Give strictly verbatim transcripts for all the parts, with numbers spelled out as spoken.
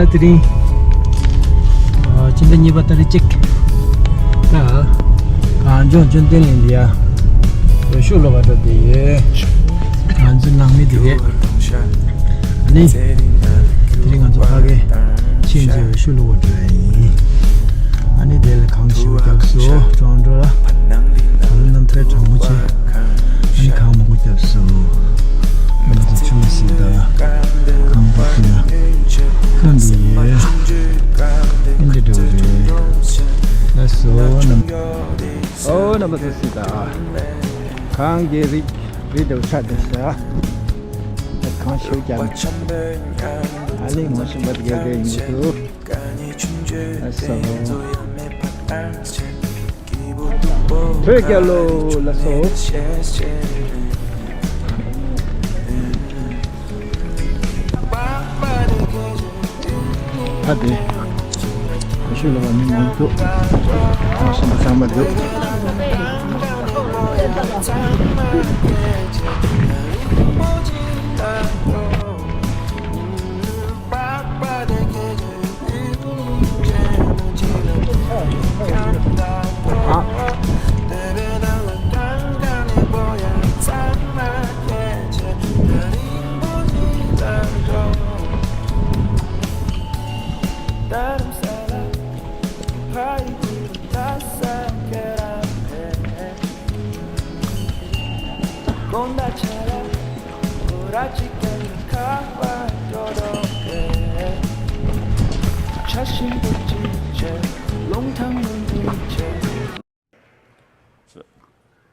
ད་དེ་རིང་ཨ་ཕྱི་ཟླ་གཉིས་པ་ཏ་རིག་གཅིག་ད་གངས་ལྗོངས་ཅོན་ཏན་གླིང་ལ་ཡ་འོད་ཤུགས་སློབ་པ་འགྲོ་བསྡད་ཡོད། ང་ཚོའི་ནང་མི་དེ་རེད། ཨ་ནི་དེ་རིང་ང་ཚོ་ཕ་གིར་ཕྱིན་ཚེ་འོད་ཤུགས་སློབ་པ་འགྲོ་ཡ་ཡིན། ཨ་ནི་དེ་ལ་གངས་ཞེ་པོ་རྒྱགས་སོང་གྲོང་འགྲོ་ལ། ད་ལོ་གནམ་དཔེ་གྲང་མོ་བྱས། ཨ་ནི་གངས་མང་པོ་བརྒྱབ་སོང་། ཨ་ནི་ཆུ་མིག་སི་ད་གངས་པ་ཀུན་ལ་ཁམས་ཡོད། ཨིན་ཇི་འགྲོ་རེད། ལགས་སོ་རྣམ། ཨོ་རྣམ་པ་ཚོ་སི་ད་གངས་ཀྱི་རི་རི་འདྲ་བོ་ཆགས་བསྡད་ཤག་གངས་ཞེ་པོ་བརྒྱབ། ཨ་ནི་ངོ་ཤེས་པ་དགེ་རྒན་ཡིན་འདུག་ལགས་སོ། བོད་རྒྱལ་ལོ་ལ་སོགས། ཨ་དེ། ཤུལ་ལ་བ་མི་མང་པོ། ཨ་ཤིན་ཏུ་ཚང་མ་འདུག་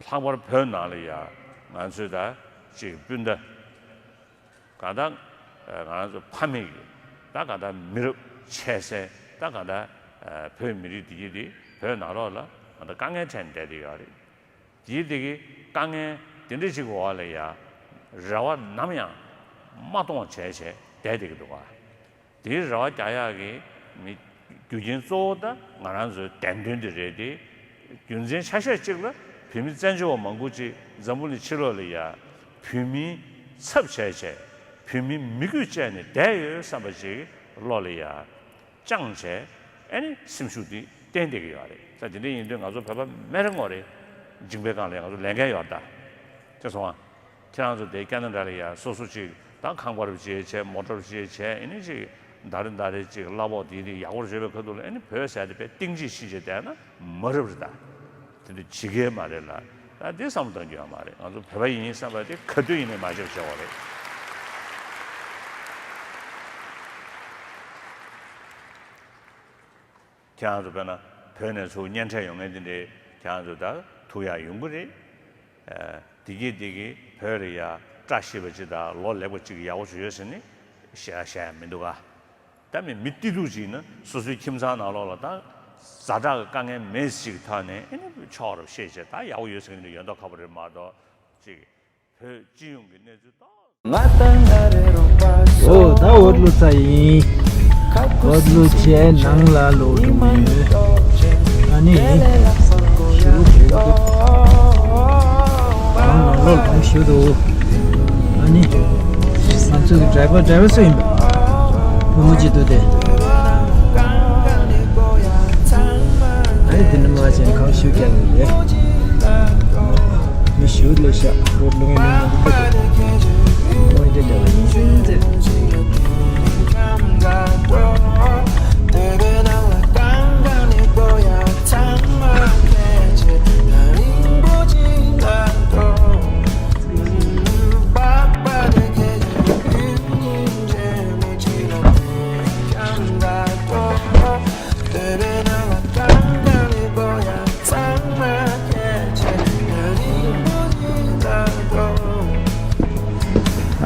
ལྷག་པར་བོད་ནང་ལ་ཡ་ང་ཚོའི་ད་ཅིག་སྤུན་ཟླ་གང་ལྟར་ང་ཚོ་ཕ་མེས་ཀྱི་ད་གང་ལྟར་མི་རབས་ཆད་སའི་ད་གང་ལྟར་བོད་མི་རིགས་འདི་གི་འདི་བོད་ནང་ལོགས་ལ་གང་ལྟར་དཀའ་ངལ་འཕྲད་ནས་བསྡད་དེ་ཡོད་རེད། དེའི་སྟེང་གི་དཀའ་ངལ་དེ་འདྲ་ཞིག་འོག་ལ་ཡ་རེ་བ་ནམ་ཡང་མ་གཏོང་བྱས་བྱས་བསྡད་བསྡད་ཀྱི་འདུག་ག་དེའི་རེ་བ་རྒྱག་ཡག་གི་མི་རྒྱུ་རྐྱེན་གཙོ་བོ་ད་ང་རང་ཚོའི་བདེན་དོན་དེ་རེད་དེ། རྒྱུ་མཚན་ཆ་ཤས་གཅིག་ལ་བོད་མི་བཙན་བྱོལ་བ་མང་པོ་ཅིག་འཛམ་བུ་གླིང་ཕྱི་ལོགས་ལ་ཡ་བོད་མིའི་ཚབ་བྱས་བྱས་བོད་མིའི་མི་རྒྱུད་བཅད་ནས་བསྡད་ཡོད་བསམ་པ་ཅིག་བློ་ལ་ཡ། བཅངས་བྱས་ཨེ་ནི་སེམས་ཤུགས་འདི་བསྟན་བསྡད་ཀྱི་ཡོད་རེད། ད་དེ་འདྲ་ཡིན་དུས་ང་ཚོ་བོད་པ་མི་རེ་ངོ་རེ་མཇིང་པའི་སྒང་ལ་ང་ཚོ་ལས་འགན་ཡོད་ད། དེ་སོང་ང་། ཁྱེད་རང་ཚོ་དེ་ཀ་ན་ཌ་ལ་ཡ་སོ་སོ་ཅིག་ད་ཁང་པ་རུ་བྱེད་བྱས་མོ་ཊ་རུ་བྱེད་བྱས་ཨེ་ནི་ཅིག་ཟླ་རེ་ཟླ་རེ་ཅིག་གླ་ཕོགས་དེ་དེ་ཡག་པོ་བཟོས་པའི་ཁ་ཐུག་ལ་ཨེ་ནི་བོད་ཟེར་དེ་དཔེ་གཏིང་ཅིག་ཕྱིན་བྱས་བསྡད་ན་མ་རབས་རེད་ད། དེ་འདྲ་བྱེད་ཀྱི་མ་རེད་ལ། ད་འདི་བསམ་བློ་གཏོང་རྒྱུ་ཡོད་མ་རེད། ང་ཚོ་བོད་པ་ཡིན་བསམ་པ་དེ་ག་དུས་ཡིན་ནའི་མ་བརྗེད་པ་བྱེད་དགོས་རེད། ཁྱེད་རང་ཚོ་དཔེར་ན་བོད་ནས་ཚུར་གཉེན་འཕྲད་ཡོང་མཁན་དེ་འདྲས་ཁྱེད་རང་ཚོ་ད་ཐུག་ཡག་ཡོང་གི་རེད། ཨ། བདེ་སྐྱིད་བདེ་སྐྱིད་བོད་ལ་ཡ་བཀྲ་ཤིས་པ་ཅིག་དང་ལོ་ལེགས་པ་ཅིག་ཡག་པོ་ཞིག་ཡོད་ཟེར་ནས་བཤད་བཤད་ཡ་མི་འདུག་ག་ད་མི་མི་ཏི་ཏུ་ཅིག་ན་སོ་སོའི་ཁྱིམ་ཚང་ནང་ལོགས་ལ་ད་ཛ་དྲག་གི་དཀའ་ངལ་མེད་ཅིག་ཐོག་ནས་ཨེ་ནི་ཆོག་རབས་བཤད་བྱས་ད་ཡག་པོ་ཡོད་ཟེར་མཁན་དེ་ཡོད་མདོག་ཁ་པོ་རེད་མ་གཏོགས་ཅིག་བོད་སྤྱི་ཡོངས་ཀྱི་གནས་ཚུལ་ཏོག་ཨོ་ད་འོད་ལུ་ཚ་ཡིན། འོད་ལུ་ཆའི་ནང་ལ་ལོག་འགྲོ་གི་ཡོད། ཨ་ནི། ཞུ་གི་ཡོད། ནང་ལོགས་ལོང་ཞུ་འདུག་ཨ་ནི། ང་ཚོ་གི་ཌ་རའི་བར་ཌ་རའི་བར་སུ་ཡིན་པ། བུ་མོ་གཅིག་འདུག་སྟེ། ཨ་ནི་དེ་ནི་མ་བྱན་གང་ཞུ་རྒྱག་གི་རེད། མི་ཞུ་ལས་ཤག་ཁོ་ལུང་ཡིན་ནི་མ་འདུག་པ། ཁོ་ཡི་དེ་འདྲ་བ་ཡིན།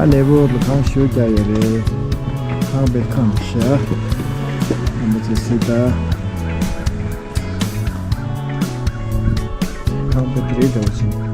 ཨ་ལེ་བོ་ལ་ཁང་ཞུ་རྒྱག་ཡོད་རེད། ཁང་པའི་ཁང་ཤ། ཨ་མ་ཚེ་སི་ད། ཁང་པ་དེ་རེད་འདྲ་བ་ཞིག